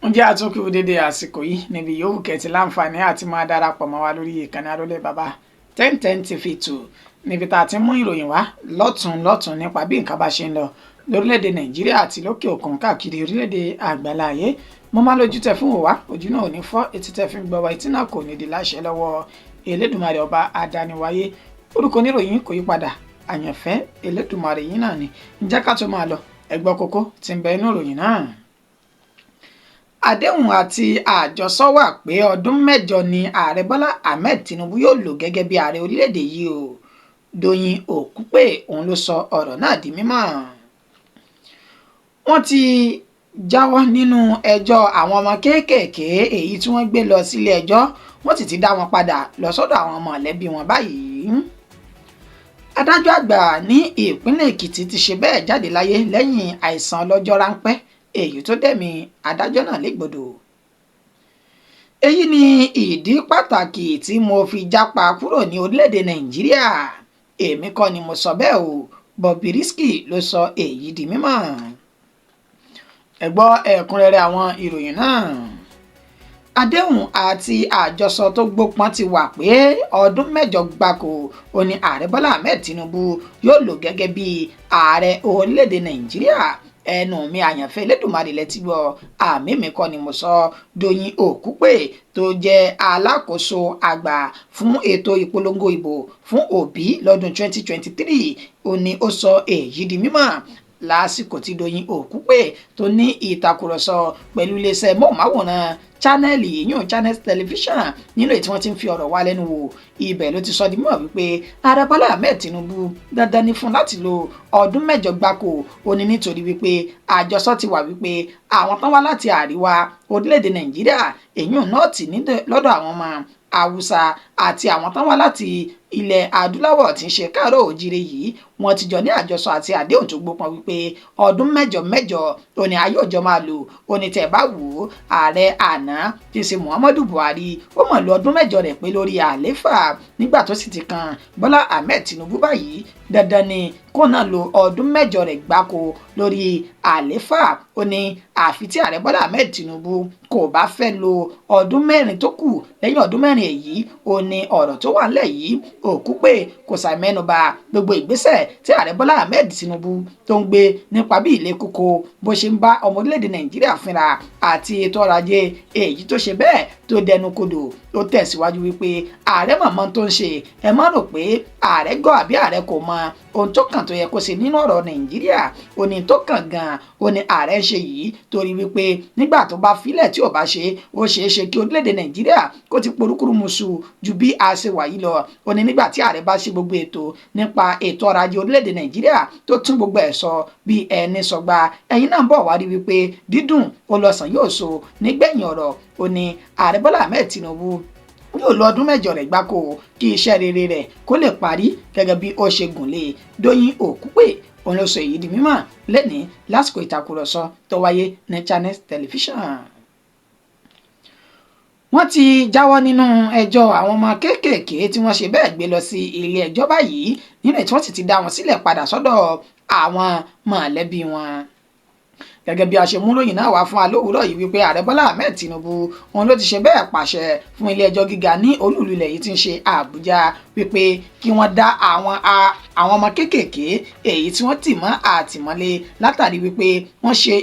Ǹjẹ́ àtúnkù dédé àsìkò yìí níbi yòówù kẹ́tì láǹfààní àti máa darapọ̀ mọ́ wa lórí ìkànnì Arólé Bàbá 1010 TV 2, níbi tá a ti mú ìròyìn wá lọ́tùn lọ́tùn nípa bí nǹkan bá ṣe ń lọ lórílẹ̀‐èdè Nàìjíríà àti lókè òkun, káàkiri orílẹ̀‐èdè àgbáláyé. Mo máa lójú tẹ fún òwá, ojú náà ò ní fọ́, etí tẹ fi ń gbọ́ wa, etí náà kò ní di láṣẹ lọ́wọ́ Elédùmarè ọba adániwáyé. Orúkọ oníròyìn kò yí padà, àyànfẹ́ Elédùmarè yín náà ni. Ǹjẹ́ ká tó máa lọ, ẹ gbọ́ kókó tí ń bẹ inú ìròyìn náà. Àdéhùn àti àjọsọ wà pé ọdún 8 ni ààrẹ Bọ́lá Ahmed Tinubu yóò lò gẹ́gẹ́ bí ààrẹ orílẹ̀-èdè yìí o. Dóyin Òkúpè òun ló sọ ọ̀rọ̀ náà di mímọ̀. Wọ́n ti jáwọ́ nínú ẹjọ́ àwọn ọmọ kéékèèké èyí tí wọ́n gbé lọ sílé ẹjọ́, wọ́n sì ti dá wọn padà lọ sọ́dọ̀ àwọn mọ̀lẹ́bí wọn báyìí. Adájọ́ àgbà ní ìpínlẹ̀ Èkìtì ti ṣe bẹ́ẹ̀ jáde láyé lẹ́yìn àìsàn ọlọ́jọ́ ráńpẹ́ èyí tó dẹ̀mí adájọ́ náà légbodò. Èyí ni ìdí pàtàkì tí mo fi jápa kúrò ní orílẹ̀-èdè Nàìjíríà, èmi kọ́ ni mo sọ bẹ́ẹ̀ o, Bobrisky ló sọ èyí di mímọ̀. Ẹ gbọ́ ẹ̀kúnrẹ́rẹ́ àwọn ìròyìn náà. Àdéhùn àti àjọsọ tó gbópọn ti wà pé ọdún 8 gbáko ó ní ààrẹ Bọ́lá Ahmed Tinubu yóò lò gẹ́gẹ́ bí ààrẹ orílẹ̀-èdè Nàìjíríà. Ẹnu mi àyànfẹ́ Elédùmarè lẹ́tí gbọ́, àmì mi kọ́ ni mo sọ. Dóyin Òkúpè tó jẹ́ alákòóso àgbà fún ètò ìpolongo ìbò fún Òbí lọ́dún 2023 ó ní ó sọ èyí di mímọ̀ lásìkò tí Dóyin Òkúpè tó ní ìtàkùrọ̀sọ pẹ̀lú iléeṣẹ́ móhùnmáwòrán Channel yìnyín, Channel Television, nínú èyí tí wọ́n ti ń fi ọ̀rọ̀ wá lẹ́nu wò. Ibẹ̀ ló ti sọ di mímọ̀ wípé ààrẹ Bọ́lá Ahmed Tinubu dandan ni fún láti lo ọdún 8 gbáko. Ó ní nítorí wípé àjọsọ ti wà wípé àwọn tán wá láti àríwá orílẹ̀-èdè Nàìjíríà, èyí North lọ́dọ̀ àwọn ọmọ Haúsá, àti àwọn tán wá láti ilẹ̀ adúláwọ̀ tí ń ṣe káàárọ̀ òjíire yìí, wọ́n ti jọ ní àjọsọ àti àdéhùn tó gbópọn wípé ọdún 8 mẹ́jọ ó ní ayé òjọ máa lò. Ó ní tẹ̀ bá wò ó, ààrẹ àná tí ń ṣe Muhammadu Buhari, ó mọ̀ lo ọdún 8 rẹ̀ pé lórí àlééfà. Nígbà tó sì ti kan Bọ́lá Ahmed Tinubu báyìí, dandan ni kó náà lo ọdún 8 rẹ̀ gbáko lórí àlééfà. Ó ní àfi tí ààrẹ Bọ́lá Ahmed Tinubu kò bá fẹ́ lo ọdún 4 tó kù lẹ́yìn ọdún 4 èyí. Ó ní ọ̀rọ̀ tó wà nílẹ̀ yìí, Òkúpè kò ṣàì mẹ́nubà gbogbo ìgbésẹ̀ tí ààrẹ Bọ́lá Ahmed Tinubu tó ń gbé nípa bí ilé kókó bó ṣe ń bá ọmọ orílẹ̀-èdè Nàìjíríà fínra àti ètò ọrọ̀ ajé èyí tó ṣe bẹ́ẹ̀ tó dẹnu kodò. Ó tẹ̀síwájú wípé ààrẹ mọ̀mọ́ tó ń ṣe, ẹ má rò pé ààrẹ gọ̀ àbí ààrẹ kò mọ ohun tó kàn tó yẹ kó ṣe nínú ọ̀rọ̀ Nàìjíríà. Ó ní tó kàn gan-an ó ní ààrẹ ń ṣe yìí, torí wípé nígbà tó bá filẹ̀ tí ò bá ṣe, ó ṣeé ṣe kí orílẹ̀-èdè Nàìjíríà kó ti porúkúrú muṣu ju bí a ṣe wà yìí lọ. Ó ní nígbà tí ààrẹ bá ṣe gbogbo ètò nípa ètò ọrọ̀ ajé orílẹ̀-èdè Nàìjíríà tó tún gbogbo ẹ̀ sọ bí ẹni sọgbà, ẹ̀yin náà ń bọ̀ wá rí wípé dídùn ó lọ́sàn yóò so nígbẹ̀yìn ọ̀rọ̀. Ó ní ààrẹ Bọ́lá Ahmed Tinubu yóò lo ọdún 8 rẹ̀ gbáko kí iṣẹ́ rere rẹ̀ kó lè parí gẹ́gẹ́ bí ó ṣe gùn lé. Dóyin Òkúpè òun ló sọ èyí di mímọ̀ lẹ́ni lásìkò ìtàkùrọ̀sọ tó wáyé ní Channel Television. Wọ́n ti jáwọ́ nínú ẹjọ́ àwọn ọmọ kéékèèké tí wọ́n ṣe bẹ́ẹ̀ gbé lọ sí ilé ẹjọ́ báyìí, nínú tí wọ́n sì ti dá wọn sílẹ̀ padà sọ́dọ̀ àwọn mọ̀lẹ́bí wọn. Gẹ́gẹ́ bí a ṣe mú ròyìn náà wá fún wa lówùúrọ̀ yìí wípé ààrẹ Bọ́lá Ahmed Tinubu òun ló ti ṣe bẹ́ẹ̀ pàṣẹ fún ilé ẹjọ́ gíga ní olúùlú ilẹ̀ yìí tí ń ṣe Àbújá wípé kí wọ́n dá àwọn ọmọ kéékèèké èyí tí wọ́n tì mọ́ àtìmọ́lé látàrí wípé wọ́n ṣe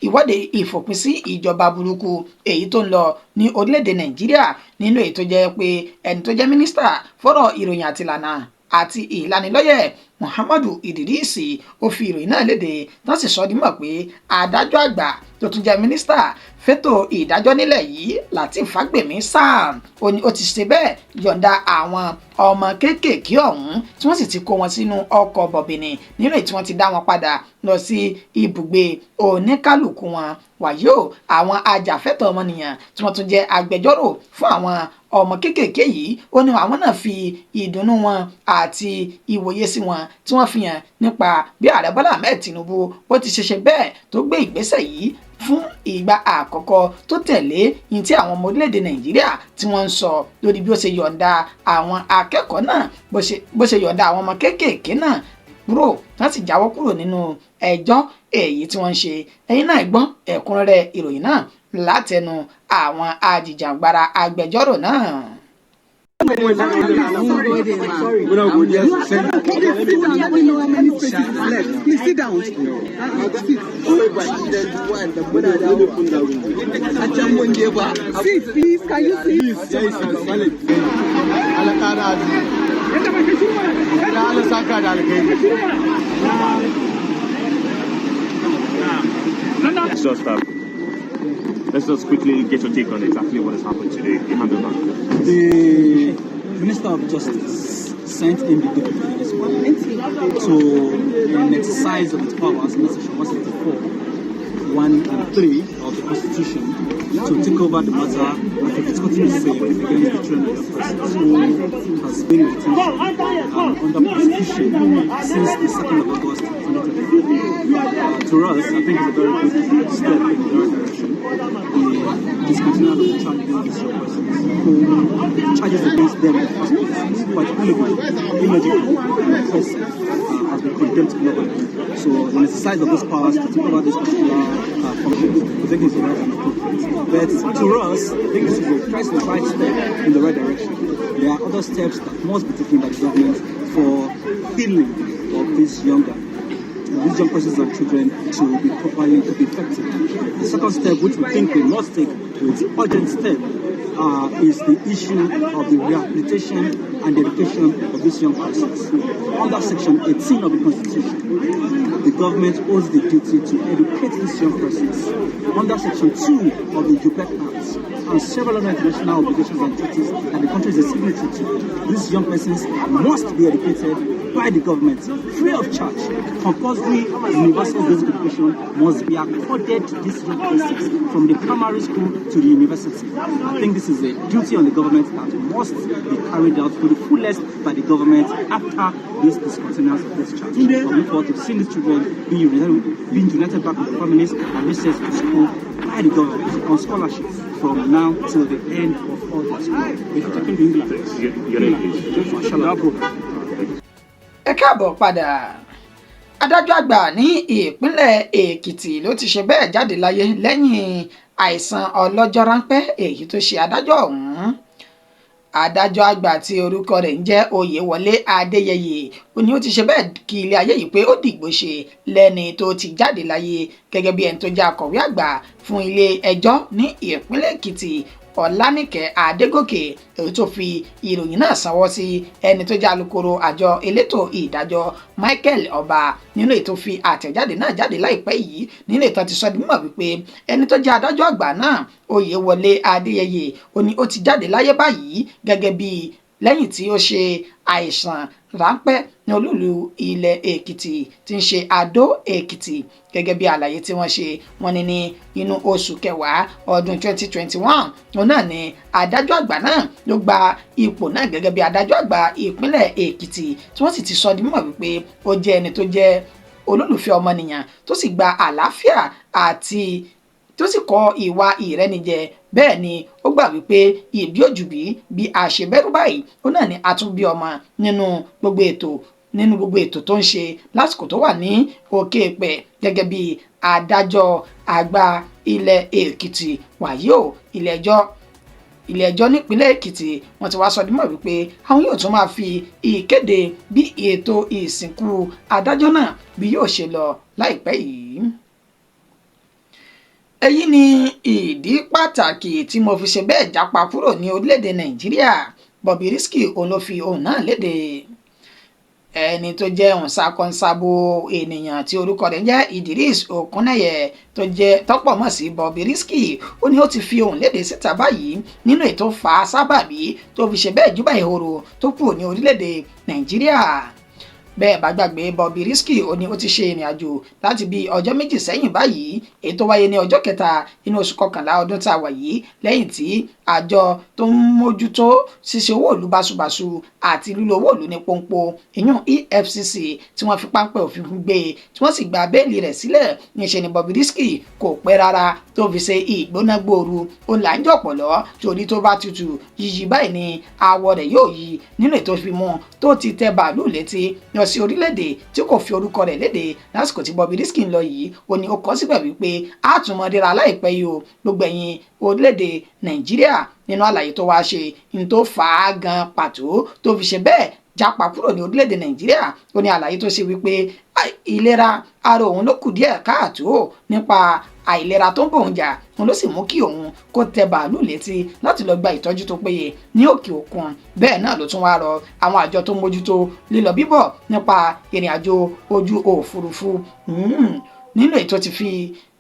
ìwọ́de ìfòpin sí ìjọba burúkú èyí tó ń lọ ní orílẹ̀-èdè Nàìjíríà, nínú èyí tó jẹ́ pé ẹni tó jẹ́ mínísítà fọ́rọ̀ ìròyìn àti ìlànà àti ìlanilọ́yẹ̀ Muhammadu Idrisi ó fi ìròyìn náà léde, tán sì sọ dímọ̀ pé adájọ́ àgbà tó tún jẹ́ mínísítà fétò ìdájọ́ nílẹ̀ yìí, Lateef Fagbemi Sam, ó ní ó ti ṣe bẹ́ẹ̀ yọ̀ǹda àwọn ọmọ kéékèèké ọ̀hún tí wọ́n sì ti kó wọn sínú ọkọ̀ bọ̀bìnì, nínú èyí tí wọ́n ti dá wọn padà lọ sí ibùgbé oníkálukú wọn. Wàyí o, àwọn ajàfẹ́tọ̀ọ́ ọmọnìyàn tí wọ́n tún jẹ́ agbẹjọ́rò fún àwọn ọmọ kéékèèké yìí, ó ní àwọn náà fi ìdùnnú wọn àti ìwòye sí wọn tí wọ́n fi hàn nípa bí ààrẹ Bọ́lá Ahmed Tinubu bó ti ṣe ṣe bẹ́ẹ̀ tó gbé ìgbésẹ̀ yìí fún ìgbà àkọ́kọ́ tó tẹ̀lé yìí tí àwọn ọmọ orílẹ̀-èdè Nàìjíríà tí wọ́n ń sọ lórí bí ó ṣe yọ̀ǹda àwọn akẹ́kọ̀ọ́ náà, bó ṣe yọ̀ǹda àwọn ọmọ kéékèèké náà. Kúrò wọ́n sì jáwọ́ kúrò nínú ẹjọ́ èyí tí wọ́n ń ṣe. Ẹ̀yin náà gbọ́ ẹ̀kúnrẹ́rẹ́ ìròyìn náà látẹnu àwọn ajìjàǹgbara agbẹjọ́rò náà. Muna godiya sosai. Please sit down. Let me know how many spaces is left. Please sit down. Sit. Muna da Sit, please. Can you sit? Yes, solid. Allah ƙara arziki. Allah saka da alkhairi. Let's just quickly get your take on exactly what has happened today. The handover. The Minister of Justice sent in the deputy this morning to, in exercise of its powers under Section 174, 1 and 3 of the Constitution, to take over the matter and to discontinue same against the children of persons who has been in detention and under prosecution since the 2nd of August 2024. To us, I think it's a very good step in the right direction. The discontinuance of the charge against these young persons who charges against them in the first place is quite illegal, illogical, and of course has been condemned globally. So, in exercise of those powers to take over this particular function, we think it's the right and appropriate. But to us, I think this is a first the right step in the right direction. There are other steps that must be taken by the government for healing of these young persons and children to be properly, to be effective. The second step, which we think we must take with urgent step, is the issue of the rehabilitation and education of these young persons. Under Section 18 of the Constitution, the government owes the duty to educate these young persons. Under Section 2 of the UPEC Act and several other international obligations and treaties that the country is a signatory to, these young persons must be educated by the government free of charge. Compulsory universal basic education must be accorded to these young persons from the primary school to the university. I think this is a duty on the government that must be carried out to the fullest by the government after this discontinuance of this charge. We look forward to seeing these children being united back with their families and recess to school by the government on scholarship from now till the end of all their school. If you're talking to England, Your name, please. Mashallah. Ẹ káàbọ̀ padà. Adájọ́ àgbà ní ìpínlẹ̀ Èkìtì ló ti ṣe bẹ́ẹ̀ jáde láyé lẹ́yìn àìsàn ọlọ́jọ́ ráńpẹ́ èyí tó ṣe adájọ́ ọ̀hún. Adájọ́ àgbà tí orúkọ rẹ̀ ń jẹ́ Oyèwọlé Adéyẹyẹ, ó ní ó ti ṣe bẹ́ẹ̀ kí ilé ayé yìí pé ó dìgbò ṣe lẹ́ni tó ti jáde láyé. Gẹ́gẹ́ bí ẹni tó jẹ́ akọ̀wé àgbà fún ilé ẹjọ́ ní ìpínlẹ̀ Èkìtì, Ọlánìkẹ́ Adégòkè, èyí tó fi ìròyìn náà sanwó sí ẹni tó jẹ́ alukoro àjọ elétò ìdájọ́, Michael Ọba, nínú ètò fi àtẹ̀jáde náà jáde láìpẹ́ yìí, nínú ètò ti sọ di mímọ̀ wípé ẹni tó jẹ́ adájọ́ àgbà náà, Oyèwọlé Adéyẹyẹ, ó ní ó ti jáde láyé báyìí gẹ́gẹ́ bí lẹ́yìn tí ó ṣe àìsàn ráńpẹ́ ní olúùlú ilẹ̀ Èkìtì tí ń ṣe Adó Èkìtì. Gẹ́gẹ́ bí àlàyé tí wọ́n ṣe, wọ́n ní ní inú oṣù kẹwàá ọdún 2021, òun náà ni adájọ́ àgbà náà ló gba ipò náà gẹ́gẹ́ bí adájọ́ àgbà ìpínlẹ̀ Èkìtì, tí wọ́n sì ti sọ di mímọ̀ wípé ó jẹ́ ẹni tó jẹ́ olólùfẹ́ ọmọnìyàn, tó sì gba àlàáfíà àti tó sì kọ ìwà ìrẹ́nijẹ. Bẹ́ẹ̀ ni ó gbà wípé ìbí òjùbí bí àṣebẹ́rú báyìí, ó náà ni àtúnbí ọmọ nínú gbogbo ètò tó ń ṣe lásìkò tó wà ní òkè èèpẹ̀ gẹ́gẹ́ bí adájọ́ àgbà ilẹ̀ Èkìtì. Wàyí o, ilé ẹjọ́ nípínlẹ̀ Èkìtì, wọ́n ti wá sọ dímọ̀ wípé àwọn yóò tún máa fi ìkéde bí ètò ìsìnkú adájọ́ náà bí yóò ṣe lọ láìpẹ́ yìí. Èyí ni ìdí pàtàkì tí mo fi ṣe bẹ́ẹ̀ jápa kúrò ní orílẹ̀-èdè Nàìjíríà, Bobrisky òun ló fi ohun náà léde. Ẹni tó jẹ́ òǹsakọ́nsábó ènìyàn tí orúkọ rẹ̀ ń jẹ́ Idris Okuneye, tó jẹ́ tọ́pọ̀ mọ̀ sí Bobrisky, ó ní ó ti fi ohùn léde síta báyìí nínú ètò fa sábàbí tó fi ṣe bẹ́ẹ̀ júbà ìhòòrò tó kúrò ní orílẹ̀-èdè Nàìjíríà. Bẹ́ẹ̀ bá gbàgbé, Bobrisky ó ní ó ti ṣe ìrìn àjò láti bí ọjọ́ 2 sẹ́yìn báyìí, èyí tó wáyé ní ọjọ́ 3 inú oṣù kọkànlá ọdún tá a wà yìí, lẹ́yìn tí àjọ tó ń mójútó ṣíṣe owó ìlú báṣubàṣu àti lílo owó ìlú ní pọ́npọ́, ìyún EFCC, tí wọ́n fi páńpẹ́ òfin gbé e, tí wọ́n sì gba béèlì rẹ̀ sílẹ̀. Níṣẹ́ ni Bobrisky kò pẹ́ rárá tó fi ṣe ìgbóná gbòòrú. Ó là ń jọ̀pọ̀lọ́ torí tó bá tutù yíyí báyìí ni àwọ̀ rẹ̀ yóò yí nínú ètò ìfimú tó ti tẹ bàálù létí lọ. sí orílẹ̀-èdè tí kò fi orúkọ rẹ̀ léde lásìkò tí Bobrisky ń lọ yìí. Ó ní ó kọ síbẹ̀ wípé a tún mọ ríra láìpẹ́ yìí o, gbogbo ẹ̀yin orílẹ̀-èdè Nàìjíríà. Nínú àlàyé tó wáá ṣe ní tó fà á gan pàtó tó fi ṣe bẹ́ẹ̀ jápa kúrò ní orílẹ̀-èdè Nàìjíríà, ó ní àlàyé tó ṣe wípé ìlera ara òun ló kù díẹ̀ káàtó nípa àìlera tó ń bòun jà, òun ló sì mú kí òun kó tẹ bàálù létí láti lọ gba ìtọ́jú tó péye ní òkè òkun. Bẹ́ẹ̀ náà ló tún wá rọ àwọn àjọ tó ń mójútó lílọ bíbọ̀ nípa ìrìn àjò ojú òfurufú nínú ètò ti fi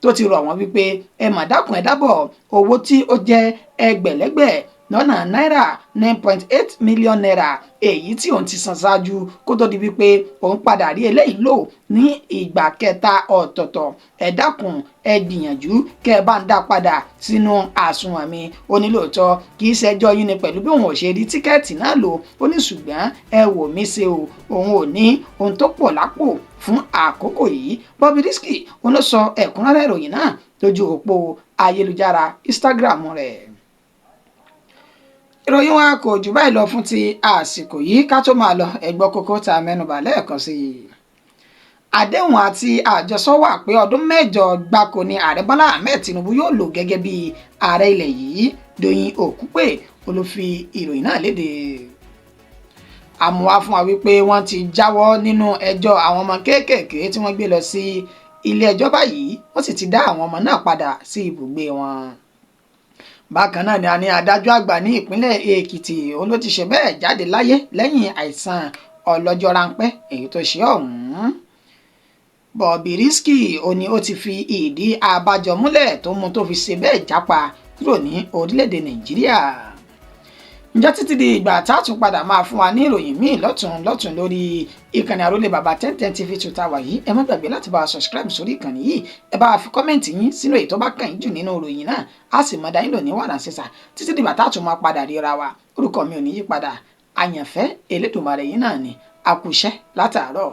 tó ti rọ̀ wọ́n wípé ẹ mà dákun ẹ dábọ̀, owó tí ó jẹ́ ẹgbẹ̀lẹ́gbẹ̀ lọ́nà náírà 9.8 million naira èyí tí òun ti san ṣáájú kó tó di wípé òun padà rí eléyìí lò ní ìgbà kẹta ọ̀tọ̀ọ̀tọ̀, ẹ dákun ẹ gbìyànjú kẹ́ ẹ bá ń dá padà sínú àsùnwọ̀n mi. Ó ní lóòótọ́ kì í ṣẹjọ́ yín ni pẹ̀lú bí òun ò ṣe rí tíkẹ́ẹ̀tì náà lò. Ó ní ṣùgbọ́n ẹ wò mí ṣe o, òun ò ní ohun tó pọ̀ lápò fún àkókò yìí. Bobrisky òun ló sọ ẹ̀kúnrẹ́rẹ́ ìròyìn náà lójú òpó ayélujára Instagram rẹ̀. Ìròyìn wa kò jù báyìí lọ fún ti àsìkò yìí. Ká tó máa lọ, ẹ gbọ́ kókó tá a mẹ́nubà lẹ́ẹ̀kan sí i. Àdéhùn àti àjọsọ wà pé ọdún 8 gbáko ni Ààrẹ Bọ́lá Ahmed Tinubu yóò lò gẹ́gẹ́ bí ààrẹ ilẹ̀ yìí. Dòyìn Òkúpè olùfi ìròyìn náà léde. Àmúwá fún wa wípé wọ́n ti jáwọ́ nínú ẹjọ́ àwọn ọmọ kéékèèké tí wọ́n gbé lọ sí ilé ẹjọ́ báyìí, wọ́n sì ti dá àwọn ọmọ náà padà sí ibùgbé wọn. Bákan náà ni a ní adájọ́ àgbà ní ìpínlẹ̀ Èkìtì òun ló ti ṣe bẹ́ẹ̀ jáde láyé lẹ́yìn àìsàn ọlọ́jọ́ ráńpẹ́ èyí tó ṣe ọ̀hún. Bobrisky ó ní ó ti fi ìdí abájọ múlẹ̀ tó mú tó fi ṣe bẹ́ẹ̀ jápa kúrò ní orílẹ̀-èdè Nàìjíríà. Ǹjẹ́ títí di ìgbà tá a tún padà máa fún wa ní ìròyìn míì lọ́tún lọ́tún lórí ìkànnì Àrólé Bàbá 1010 TV tó ta wà yìí, ẹ má gbàgbé láti bá wa subscribe sórí ìkànnì yìí. Ẹ bá wa fi comment yín sínú èyí tó bá kàn yín jù nínú ìròyìn náà, á sì mọ dáyín lò ní wàrà sísà. Títí dìgbà tá a tún máa padà ríra wa, orúkọ mi ò ní yí padà, àyànfẹ́ Elédùmarè yín náà ni. Àkùṣẹ́ látàárọ̀.